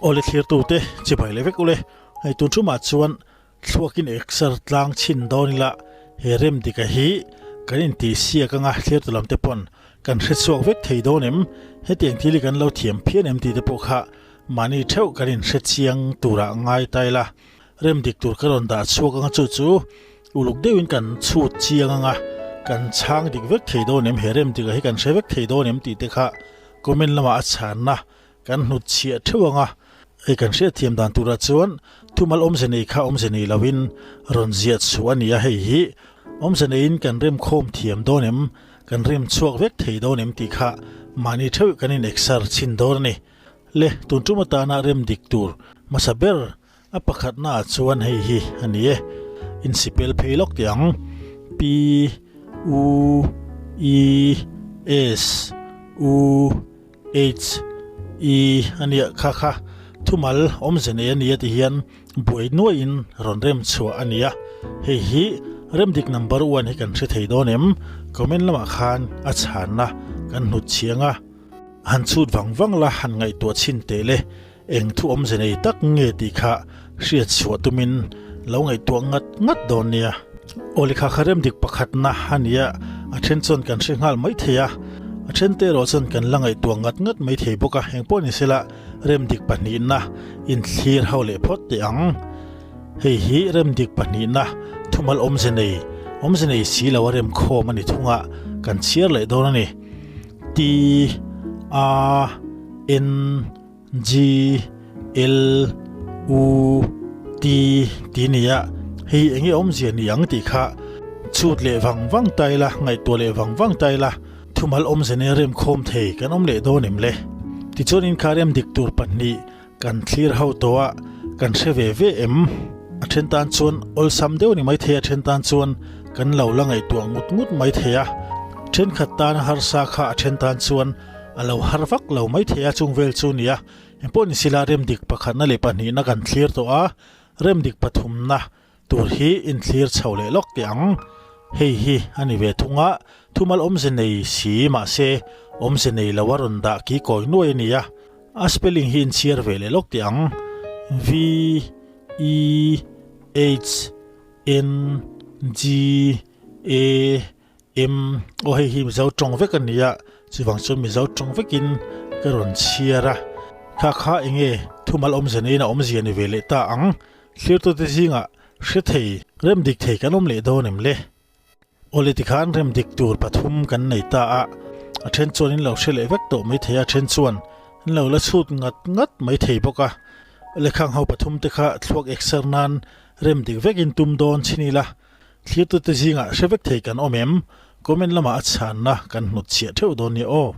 Awle thlirtute chibai leh vek ule, hei tun thumah chuan thluakin exer tlang chhin dawn ila he rem dika hi kan intih siak anga thlirtu lam te pawn kan hre chhuak vek thei dawn em? Hetiang thil hi kan lo thiam phian em tih te pawh kha mahni theuh kan inhre chiang turah ngai ta ila rem dik tur ka rawn dah chhuak anga chu chu uluk deuhin kan chhut chiang anga kan chhang dik vek thei dawn em? He rem dika hi kan hre vek thei dawn em tih te kha comment lamah a chhanna Kan hnut chhiah theuh ang a, hei kan hriatthiam dan turah chuan thumal awmze nei kha awmze nei loin rawn ziah chhuah a ni a, hei hi awmze neiin kan remkhawm thiam dawn em, kan rem chhuak vek thei dawn em tih kha mahni theuh kan in exer chhin dawn a ni. Le, tun tum atana rem dik tur hmasa ber a pakhatna ah chuan hei hi a ni e, insipel phei lawk teh ang, P U E S U H, I a nia kha kha thumal awmze nei a nia ti hian buai nuaiin rawn rem chhuah a nia. Hei hi remdik number one hi kan hre thei dawn em? Comment lamah khan a chhanna kan hnut chhiang a. Han chhut vang vang la han ngaihtuah chhin teh le, eng thu awmze nei tak nge tih kha hriat chhuah tumin lo ngaihtuah ngat ngat dawn nia. Aw lehkha kha remdik pakhatna a nia, a then chuan kan hre nghal mai thei a, a then te erawh chuan kan la ngaihtuah ngat ngat mai thei bawk a, engpawh ni sela remdik pahnihna inthlir ho leh phawt teh ang. Hei hi remdik pahnihna thumal awmze nei, awmze nei si lo a remkhawm a ni thung a, kan chhiar leh dawn a ni. T A N G L U T tih nia hei enge awmzia ni ang tih kha chhut leh vang vang ta ila ngaihtuah leh vang vang ta ila thumal awmzia nen remkhawm thei kan awm leh dawn em le tichuan in kha rem dik tur pahnih kan thlir ho tawh a kan hre ve ve em a then tan chuan awlsam deuh ni maithei a then tan chuan kan lo la ngaihtuah ngut ngut maithei a thenkhat tan harsa kha a then tan chuan A lo har vak lo mai thei a, chung vel chu nia. Engpawh ni sila remdik pakhatna leh pahnihna kan thlir tawh a, remdik pathumna tur hi inthlir chho leh lawk teh ang. Hei hi a ni ve thung a, thumal awmze nei si mahse awmze nei lo a rawn dah ki kawi nuai a ni a, a spelling hi inchhiar ve leh lawk teh ang. V E H N G A Em, aw hei hi Mizo tawng vek a ni a, chuvang chuan Mizo tawng vekin ka rawn chhiar a. Kha kha enge thumal awmzia neiin a awmzia ni ve leh ta ang, thlirtute zingah hre thei, rem dik thei kan awm leh dawn em le? Awle tikhan rem dik tur pathum kan nei ta a, a then chuan in lo hre leh vek tawh mai thei a, a then chuan in lo la chhut ngat ngat mai thei bawk a. Lekhang ho pathum te kha thluak ekser nan rem dik vekin tum dawn chhin ila, Thlirtute zingah hre vek thei kan awm em? Comment lamah a chhanna kan hnutchhiah theuh dawn nia aw.